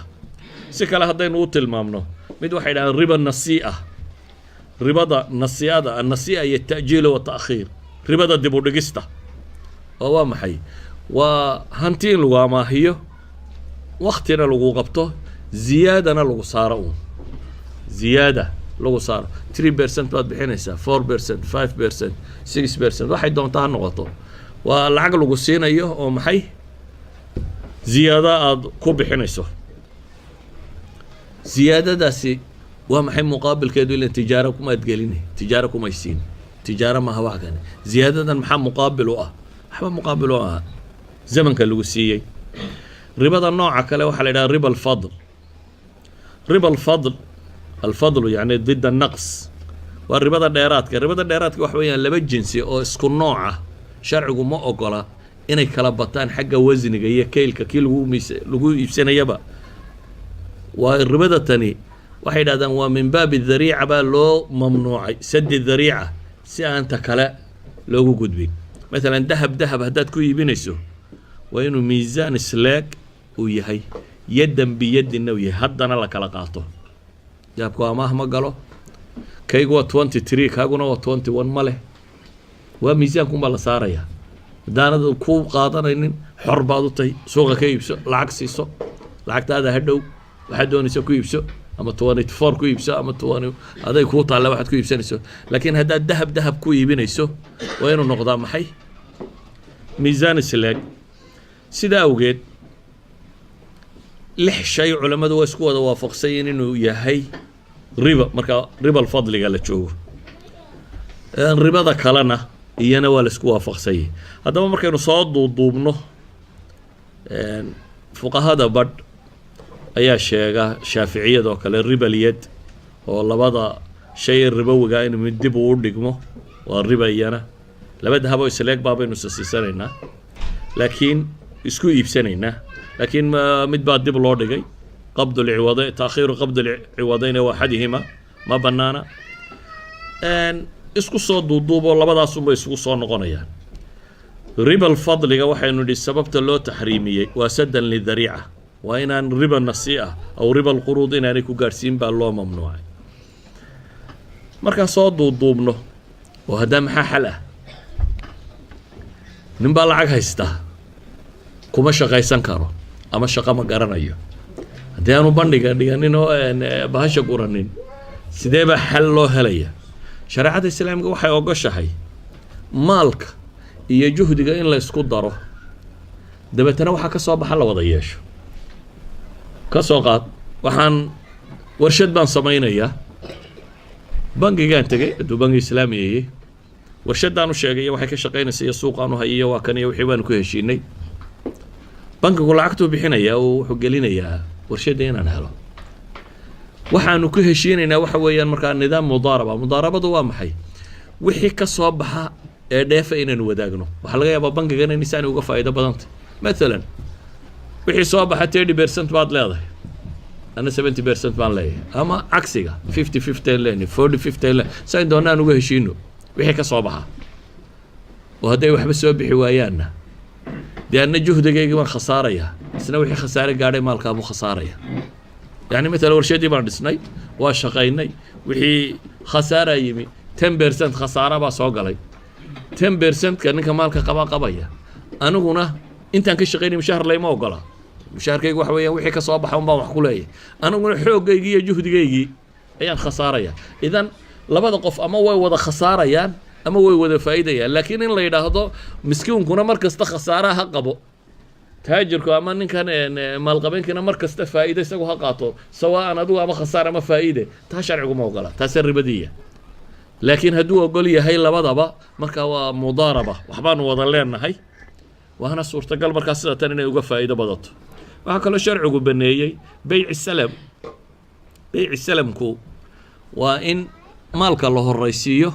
S1: Si kale haddaynu u tilmaamno, mid waxay dhahaan ربا النسيئة, ribada nasii'ada. النسيئة iyo التأجيل والتأخير, ribada dib u dhigista. Oo waa maxay? Waa hanti in lagu amaahiyo, waktina lagu qabto, ziyaadana lagu saaro, uun ziyaada lagu saaro. 3% baad bixinaysaa, 4%, 5%, 6%, waxay doonta ha noqoto. Waa lacag lagu siinayo oo maxay ziyaado aada ku bixinayso. Ziyaadadaasi waa maxay muqaabilkeedu? Ilan tijaaro kumaad gelini, tijaaro kumay siin, tijaaro maaha wax kane. Ziyaadadan maxaa muqaabil u ah? Waxba muqaabil u ah zamanka lagu siiyey. Ribada nooca kale waxaa la yidhaha ربا الفضل. ربا الفضل, الفضل يعني ضد النقص, waa ribada dheeraadka. Ribada dheeraadka waxa weeyaan laba jinsi oo isku nooc ah sharcigu ma ogola inay kala bataan xagga wasniga iyo kaylka kii lagu miis lagu iibsanayaba. Waa ribada tani, waxay yidhahdaan waa من باب الذريعة baa loo mamnuucay, سد الذريعة, si aan ta kale loogu gudbin. Matalan dahab dahab haddaad ku iibinayso, waa inuu miisaan isleeg uu yahay, يدا بيد na uu yahay, haddana la kala qaato. Dahabku amaah ma galo. Kaygu waa 23, kaaguna waa 21, ma leh. Waa miisaankunbaa la saaraya. Haddaanad ku qaadanaynin, xor baad u tahay, suuqa ka iibso, lacag siiso, lacagtaada hadhow waxaad doonaysa ku iibso, ama 24 ku iibso ama 20, aday kuu taalla waxaad ku iibsanayso. Laakiin haddaad dahab dahab ku iibinayso, waa inuu noqdaa maxay? Miisaan isleeg. Sidaa awgeed lix shay culammadu waa isku wada waafaqsanyiin inuu yahay riba marka ربا الفضل iga la joogo. Ribada kalena iyana waa la isku waafaqsanyay. Haddaba markaynu soo duuduubno, fuqahada badh ayaa sheega, shaaficiyada oo kale, ربا اليد, oo labada shay ribowiga in mid dib uu dhigmo waa riba iyana. Laba dahabo isleeg baabaynu isa siisanaynaa, laakiin isku iibsanaynaa, laakiin mid baa dib loo dhigay. قبض العوضين, تأخير قبض العوضين وأحدهما, ma banaana. Isku soo duuduuboo labadaasunbay isugu soo noqonayaan. ربا الفضل iga waxaynu nidhi sababta loo taxriimiyey waa سدا للذريعة, waa inaan ربا النسيئة أو ربا القروض inaanay ku gaadhsiin baa loo mamnuucay. Markaan soo duuduubno, oo haddaa maxaa xal ah? Nin baa lacag haystaa, kuma shaqaysan karo ama shaqo ma garanayo. Haddii aanu bandhiga dhiganin oo bahasha guranin, sidee baa xal loo helaya? Shareecada islaamka waxay ogoshahay maalka iyo juhdiga in la isku daro, dabeetana waxaa ka soo baxa la wada yeesho. Ka soo qaad waxaan warshad baan samaynayaa. Bangigaan tegey, hadduu bangi islaamiyayey, warshaddaan u sheegay iyo waxay ka shaqaynaysa iyo suuqaan u hayay iyo waa kan iyo wixii baanu ku heshiinay. Bankigu lacagtuu bixinayaa oo wuxuu gelinayaa warshadda inaan helo. Waxaanu ku heshiinaynaa waxa weeyaan markaa nidaam mudaaraba. Mudaarabadu waa maxay? Wixii ka soo baxa ee dheefa inaanu wadaagno. Waxaa laga yaabaa bankigan in isaani uga faa'iido badantay. Mathalan, wixii soo baxa 30% baad leedahay, ana 70% baan leeyahay, ama cagsiga, 50-50 aan leenahay, 40-50 aan leenahay, sayn doona aan uga heshiino wixii ka soo baxa. Oo hadday waxba soo bixi waayaanna, dee anna juhdigaygii baan khasaarayaa, isna wixii khasaare gaadhay maalkaabuu khasaaraya. Yani matala, warshaddii baan dhisnay, waa shaqaynay, wixii khasaaraa yimi, 10% khasaara baa soo galay. 10%ka ninka maalka qabaa qabaya. Aniguna intaan ka shaqaynay mushahar layma ogola. Mushaharkaygu waxa weeyaan wixii ka soo baxa un baan wax ku leeyahay. Aniguna xooggaygii iyo juhdigaygii ayaan khasaaraya. Idan labada qof ama way wada khasaarayaan ama way wada faa'iidayaan. Laakiin in la yidhaahdo miskiinkuna mar kasta khasaaraha ha qabo, taajirku ama ninkan maalqabeenkiina mar kasta faa'iido isagu ha qaato, sawaan adigu ama khasaar ama faa'iide, taa sharcigu ma ogola, taase ribadiya. Laakiin hadduu ogol yahay labadaba, marka waa mudaaraba, waxbaanu wada leenahay, waana suurtagal markaa sida tan inay uga faa'iido badato. Waxaa kaloo sharcigu baneeyey beyci salam. Beyci salamku waa in maalka la horaysiiyo,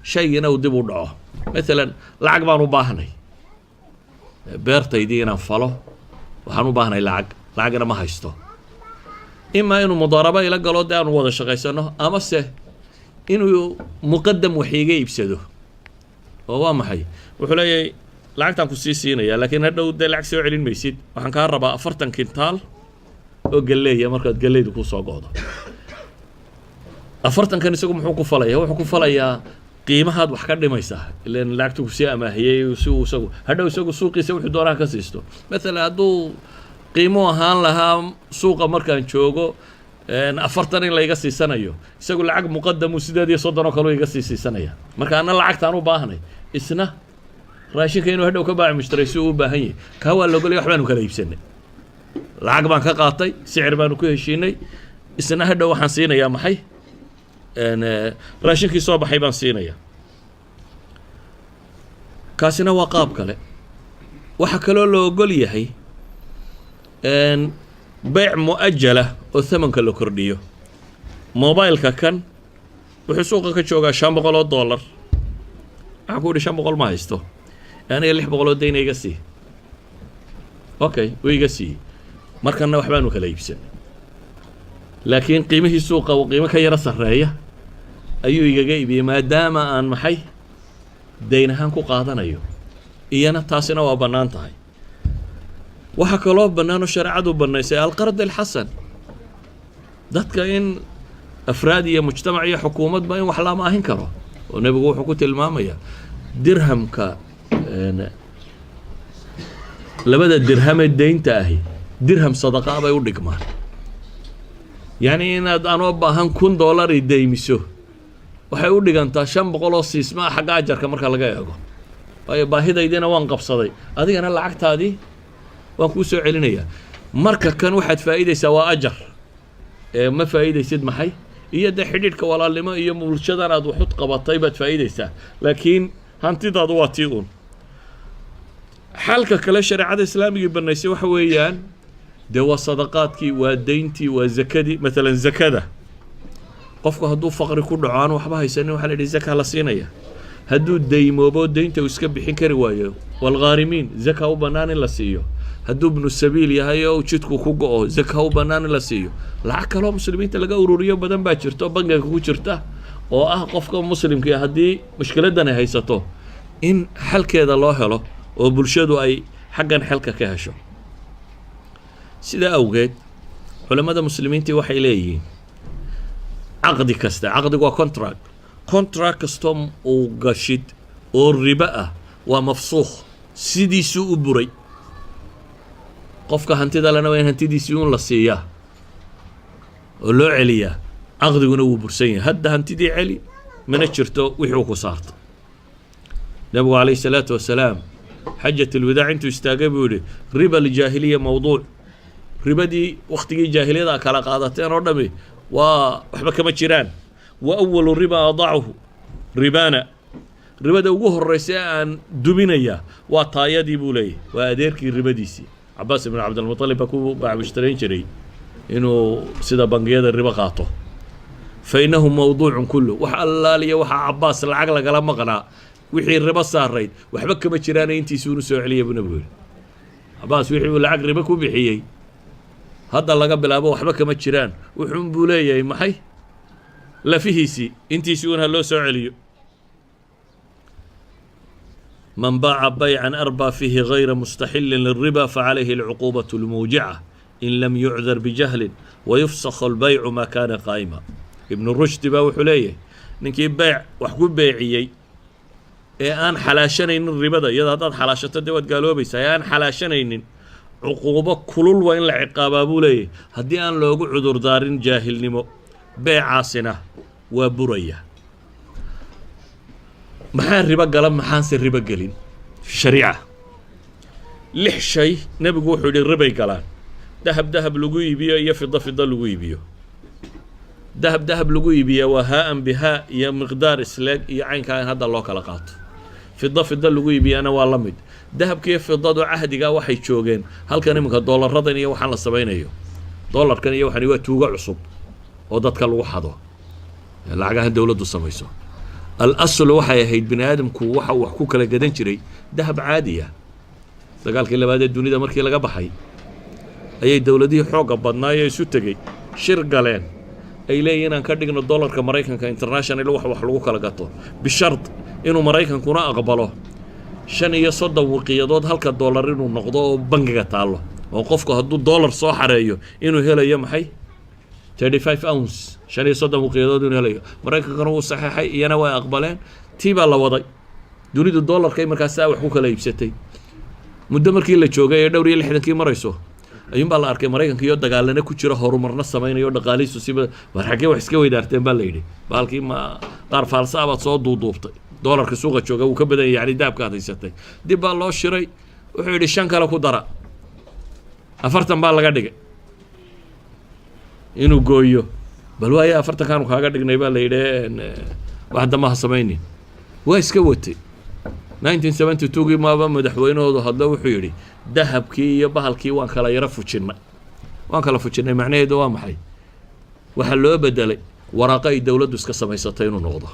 S1: shaygiina uu dib u dhaco. Mathalan, lacag baan u baahnay beertaydii inaan falo, waxaan u baahnay lacag, lacagna ma haysto. Imaa inuu mudaaraba ila galo, dee aanu wada shaqaysano, amase inuu muqadam wax iiga iibsado. Oo waa maxay? Wuxuu leeyahay, lacagtaan ku sii siinaya, laakiin hadhow dee lacag soo celin maysid. Waxaan kaa rabaa 40 kintaal oo galleeya markaad galleydu kusoo go'do. 40-kan isagu muxuu ku falaya? Wuxuu ku falayaa qiimahaad wax ka dhimaysaa, ilan lacagtu kusii amaahiyey, si uu isagu hadhow isagu suuqiisa wuxuu doonaha ka siisto. Mathalan, hadduu qiimo ahaan lahaa suuqa markaan joogo 40 in layga siisanayo, isagu lacag muqadamu 38 oo kale iga sii siisanaya. Marka ana lacagtaan u baahnay, isna raashinka inuu hadhow ka baaci mushtaray si uu u baahan yahay. Kaa waa logolaya. Wax baanu kala iibsanay, lacag baan ka qaatay, sicir baanu ku heshiinay, isna hadhow waxaan siinayaa maxay? Raashinkii soo baxay baan siinaya. Kaasina waa qaab kale. Waxaa kaloo la ogol yahay beyc mu'ajala oo thamanka la kordhiyo. Mobileka kan wuxuu suuqa ka joogaa $500. Waxaan ku idhi, 500 ma haysto, aniga 600 oo dayna iga sii. Okay, wuu iga siiyey. Markanna waxbaanu kala iibsanay, laakiin qiimihii suuqa uu qiimo ka yaro sarreeya ayuu igaga iibiyey, maadaama aan maxay dayn ahaan ku qaadanayo. Iyana taasina waa bannaan tahay. Waxaa kaloo bannaan oo shareecadu bannaysay alqard alxasan, dadka in afraad iyo mujtamac iyo xukuumadba in wax la amaahin karo, oo nebigu wuxuu ku tilmaamayaa dirhamka, labada dirhamee deynta ahi dirham sadaqaa bay u dhigmaan. Yacni inaad anoo baahan $1000 i deymiso waxay u dhigantaa 500 oo siisma ah xagga ajarka marka laga eego, waayo baahidaydiina waan qabsaday, adigana lacagtaadii waan kuu soo celinayaa. Marka kan waxaad faa'iidaysaa waa ajar ee ma faa'iidaysid maxay iyo dee xidhiidhka walaalnimo iyo bulshadan aad waxud qabatay baad faa'iidaysaa, laakiin hantidaadu waa tii uun. Xalka kale shareecada islaamigii banaysay waxa weeyaan dee waa sadaqaadkii, waa deyntii, waa zakadii. Matalan, zakada, qofku hadduu faqri ku dhaco, aan waxba haysanin, waxaa la yidhi zaka la siinaya. Hadduu daymoobo, deynta uu iska bixin kari waayo, walghaarimiin, zaka u bannaan in la siiyo. Hadduu ibnu sabiil yahay oo jidku ku go'o, zaka u bannaan in la siiyo. Lacag kaloo muslimiinta laga ururiyo badan baa jirto, bangiga ku jirta, oo ah qofka muslimkii haddii mushkiladan ay haysato in xalkeeda loo helo oo bulshadu ay xaggan xelka ka hesho. Sidaa awgeed culammada muslimiintii waxay leeyihiin caqdi kasta, caqdigu waa contract, contract kastoo uu gashid oo ribo ah waa mafsuukh, sidiisuu u buray. Qofka hantida lena waa in hantidiisii un la siiyaa oo loo celiyaa, caqdiguna wuu bursan yahay. Hadda hantidii celi, mana jirto wixii uu ku saarto. Nabigu calayhi salaatu wasalaam xajat alwadaac intuu istaagay buu yihi, riba aljaahiliya mawduuc, ribadii waktigii jaahiliyada kala qaadateen oo dhami waa waxba kama jiraan. Wa awalu riba adachu ribaana, ribada ugu horeysa ee aan duminaya waa taayadii buu leeyahy, waa adeerkii ribadiisii. Cabaas ibnu Cabdilmuطalib baa ku baacsmushtarayn jiray inuu sida bangiyada ribo qaato. فإنه موضوع كله. Wax allaaliya waxaa Cabaas lacag lagala maqnaa, wixii ribo saarayd, waxba kama jiraana, intiisuunu soo celiya buu Nabigu yihi. Cabaas wixii uu lacag ribo ku bixiyey hadda laga bilaabo waxba kama jiraan. Wuxuun buu leeyahay maxay lafihiisii, intiisii un ha loo soo celiyo. من باع بيعا أربى فيه غير مستحل للربا فعليه العقوبة الموجعة إن لم يعذر بجهل ويفسخ البيع ما كان قائما. Ibnu Rushdi baa wuxuu leeyahay, ninkii beyc wax ku beeciyey ee aan xalaashanaynin ribada, iyada haddaad xalaashato dee waad gaaloobaysaa, ee aan xalaashanaynin, cuquubo kulul waa in la ciqaabaa buu leeyahay, haddii aan loogu cudurdaarin jaahilnimo. Beecaasina waa buraya. Maxaa ribo gala, maxaanse ribo gelin fi shariica? Lix shay nebigu wuxuu yidhi ribay galaan: dahab dahab lagu iibiyo iyo fido fido lagu iibiyo. Dahab dahab lagu iibiya waa هاء بهاء iyo miqdaar isleeg iyo caynkaa in hadda loo kala qaato. Fido fido lagu iibiyana waa la mid. Dahabkiiyo fidadu cahdigaa waxay joogeen halkan iminka doolaradan iyo waxaan la samaynayo, doolarkan iyo waxani waa tuugo cusub oo dadka lagu xado, lacagahan dowladdu samayso. الأصل waxay ahayd bini aadamku waxa uu wax ku kala gadan jiray dahab caadi ah. Dagaalkii labaad ee dunida markii laga baxay ayay dowladihii xoogga badnaayee isu tegey shir galeen, ay leeyihin inaan ka dhigno dollarka Maraykanka international wax lagu kala gato, بشرط inuu Maraykankuna aqbalo 35 wiqiyadood halka dollar inuu noqdo oo bangiga taallo, oo qofku hadduu dollar soo xareeyo inuu helayo maxay 35 ounce, 35 wiqiyadood inuu helayo. Maraykankana wuu saxeexay, iyana way aqbaleen. Tii baa la waday. Dunidu dollarkay markaas saa wax ku kala iibsatay. Muddo markii la joogay ee dhowr iyo lixdankii marayso ayuun baa la arkay Maraykanka iyo dagaalana ku jira, horumarna samaynayo, dhaqaalihiisu siba. War, xaggee wax iska weydaarteen baa la yidhi. Baalkii ma qaar faalsa baad soo duuduubtay? Dollarka suuqa jooga wuu ka badan yahay, yani dahabka aad haysatay. Dib baa loo shiray. Wuxuu yidhi shan kale ku dara, 40 baa laga dhigay inuu gooyo. Bal waaye, 40-kaanu kaaga dhignay baa la yidhi, wax damba ha samaynin. Waa iska watay. 1972gii maaba madaxweynahoodu hadlo, wuxuu yidhi dahabkii iyo bahalkii waan kala yaro fujinnay. Waan kala fujinnay macnaheedu waa maxay? Waxaa loo bedelay waraaqo ay dowladdu iska samaysatay inuu noqdo.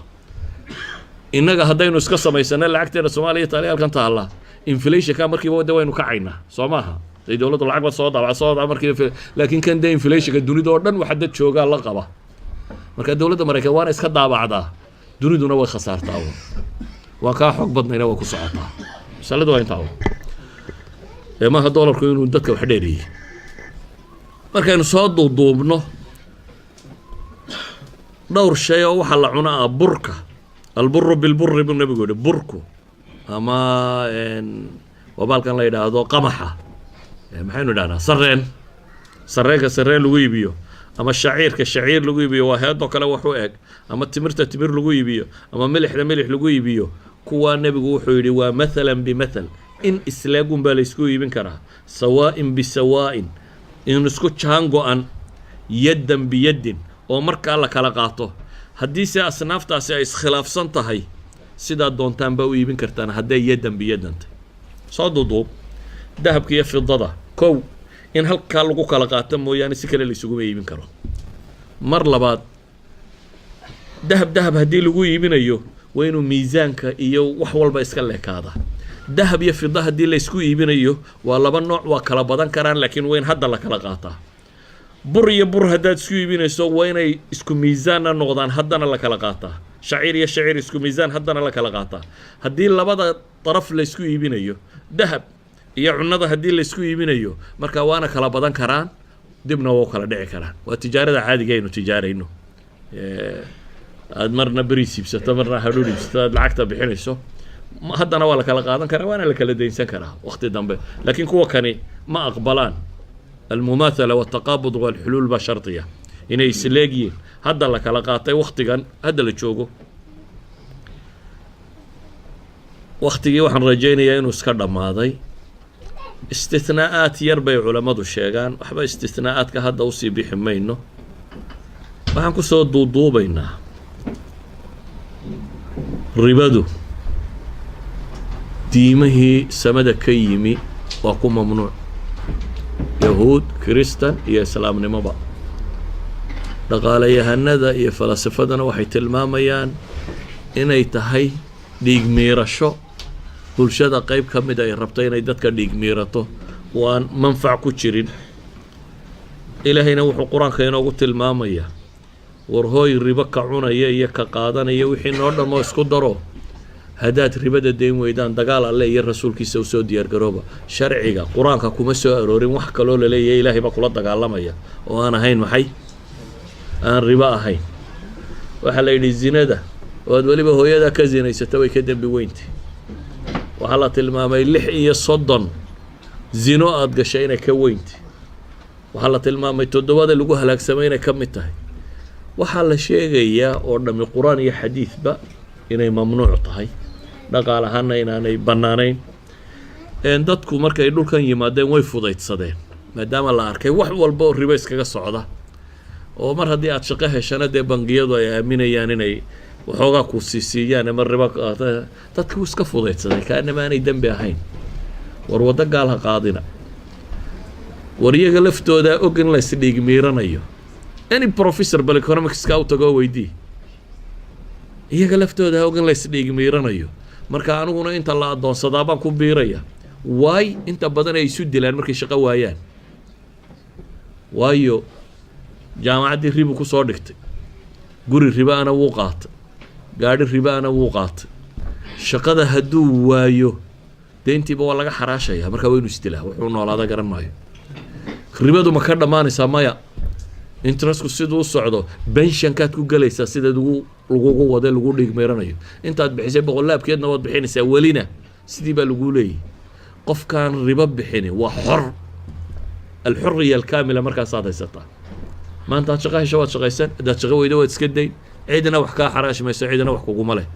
S1: Innaga haddaynu iska samaysano lacagteena Soomaaliya taali halkan taalla, inflationka markiiba de waynu kacaynaa, soo maaha? Day dowladdu lacag ba soo daabac soo daabac markiiba, laakiin kan dee inflationka dunida oo dhan waxa dad joogaa la qaba. Marka dowladda Maraykan waana iska daabacdaa, duniduna way khasaartaa. Waan kaa xoog badnayna, waa ku socotaa. Masaladu waa intaa ee maaha dollarku inuu dadka wax dheeriyey. Markaynu soo duuduubno, dhowr shay oo waxaa la cuna ah: burka, البر بالبر buu Nabigu yihi. Burku ama waa baalkan la yidhaahdo qamaxa, maxaynu idhahnaa, sareen. Sareenka sareen lagu iibiyo ama shaciirka shaciir lagu iibiyo, waa heedoo kale wax u eg, ama timirta timir lagu iibiyo ama milixda milix lagu iibiyo, kuwaa Nebigu wuxuu yidhi waa مثلا بمثل, in isleegun baa laysku iibin karaa, سواء بسواء, in isku jaan go-an, يدا بيد, oo markaa la kala qaato. Haddiise asnaaftaasi ay iskhilaafsan tahay, sidaa doontaan baa u iibin kartaan hadday يدا بيد tahay. Soo duduub, dahabka iyo fidada, kow, in halkaa lagu kala qaato mooyaane si kale laysuguma iibin karo. Mar labaad, dahab dahab haddii lagu iibinayo, waa inuu miisaanka iyo wax walba iska leekaada. Dahab iyo fida haddii laysku iibinayo, waa laba nooc, waa kala badan karaan, laakiin waa in hadda la kala qaataa. Bur iyo bur haddaad isku iibinayso, waa inay isku miisaanna noqdaan, haddana la kala qaataa. Shaciir iyo shaciir isku miisaan, haddana la kala qaataa. Haddii labada daraf laysku iibinayo, dahab iyo cunnada haddii laysku iibinayo, marka waana kala badan karaan, dibna waa u kala dhici karaan. Waa tijaarada caadiga aynu tijaarayno, aad marna beriis iibsato, marna hadhuudh iibsato, aad lacagta bixinayso, haddana waa la kala qaadan karaa, waana la kala daynsan karaa waqti dambe. Laakiin kuwa kani ma aqbalaan. المماثلة والتقابض والحلول baa shardiya, inay isleegyihiin hadda la kala qaatay waktigan hadda la joogo. Waktigii waxaan rajaynayaa inuu iska dhammaaday. Istithnaa'aat yar bay culammadu sheegaan, waxba istithnaa'aadka hadda usii bixi mayno. Waxaan kusoo duuduubaynaa, ribadu diimihii samada ka yimi waa ku mamnuuc. Yahuud, Kiristan iyo Islaamnimoba. Dhaqaalayahanada iyo falasifadana waxay tilmaamayaan inay tahay dhiig miirasho, bulshada qeyb ka mid ay rabto inay dadka dhiig miirato oo aan manfac ku jirin. Ilaahayna wuxuu Qur-aanka inoogu tilmaamayaa: war hooy, ribo ka cunaya iyo ka qaadanaya, wixii noo dhammoo isku daro, haddaad ribada dayn weydaan, dagaal Alle iyo Rasuulkiisa usoo diyaargarooba. Sharciga Qur-aanka kuma soo aroorin wax kaloo laleeyahay Ilaahay baa kula dagaalamaya oo aan ahayn maxay, aan ribo ahayn. Waxaa la yidhi zinada oo aad weliba hooyada ka zinaysata way ka dembi weyntay. Waxaa la tilmaamay 36 zino aada gashay inay ka weyntay. Waxaa la tilmaamay toddobada lagu halaagsamay inay ka mid tahay. Waxaa la sheegayaa oo dhammi, Qur-aan iyo xadiidba, inay mamnuuc tahay, dhaqaal ahaana inaanay bannaanayn. Dadku markay dhulkan yimaadeen way fudaydsadeen, maadaama la arkay wax walba oo ribo iskaga socda, oo mar haddii aada shaqo heshana dee bangiyadu ay aaminayaan inay waxoogaa ku siisiiyaan ama ribo. Dadki wuu iska fudaydsaday, kaanama aanay dembi ahayn. War waddo gaal ha qaadina. War iyaga laftoodaa og in la isdhiig miiranayo. Any professor bal economicska u tagoo weydii, iyaga laftoodaa og in la isdhiig miiranayo. Marka aniguna inta la addoonsadaa baan ku biiraya. Waay inta badan ay isu dilaan markay shaqo waayaan? Waayo, jaamacaddii ribu ku soo dhigtay, guri riba-ana wuu qaatay, gaadhi riba-ana wuu qaatay. Shaqada hadduu waayo, deyntiiba waa laga xaraashaya. Markaa waa inu isdilaa, wuxuu noolaada garan maayo. Ribadu ma ka dhammaanaysaa? Maya. Interestku siduu u socdo, pensionkaad ku gelaysaa sidaad ugu lagugu wade, lagu dhiigmeeranayo. Intaad bixisay boqolaabkeedna waad bixinaysaa, welina sidii baa laguu leeyahy. Qofkaan ribo bixini waa xor, alxuriya alkaamila markaasaad haysataa. Maanta aad shaqo hesho waad shaqaysan, haddaad shaqo weydo waad iska dayn. Cidina wax kaa xaraashi mayso, cidina wax kuguma leh.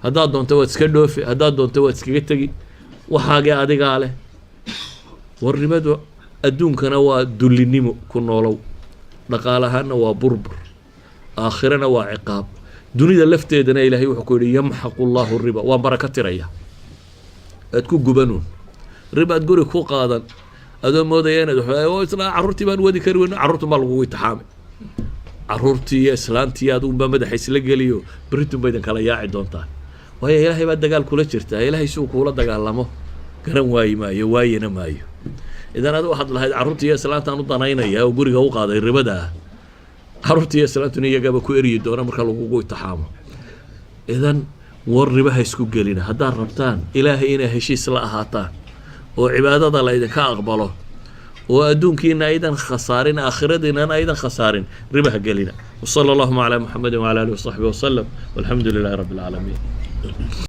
S1: Haddaad doonto waad iska dhoofi, haddaad doonto waad iskaga tegi, waxaagee adigaa leh. War ribadu adduunkana waa dullinimo ku noolow, dhaqaalahaanna waa burbur, aakhirana waa ciqaab. Dunida lafteedana Ilaahay wuxuu ku yidhi: yamxaqu Allahu riba. Waan baraka tiraya. Aad ku gubanuun ribaad guri ku qaadan, adoo moodaya inaad isla carruurtii baan wadi kari weyno. Carruurtun baa lagugu itixaamay, carruurtii iyo islaantii adigunbaa madaxa isla geliyo. Berritun ba idin kala yaaci doontaa, waayo Ilaahay baa dagaal kula jirtaa. Ilaahay si uu kuula dagaalamo garan waayi maayo, waayina maayo. Idan adi waxaad lahayd carruurtii iyo islaantaan u danaynaya oo guriga u qaaday ribada ah, carruurtii iyo islaantuna iyagaba ku eryi doona marka lagugu itixaamo. Idan war ribaha isku gelina. Haddaad rabtaan Ilaahay inay heshiis la ahaataan oo cibaadada la idinka aqbalo oo adduunkiina aydan khasaarin, aakhiradiinana aydan khasaarin, ribaha gelina. وصلى اللهم على محمد وعلى آله وصحبه وسلم، والحمد لله رب العالمين.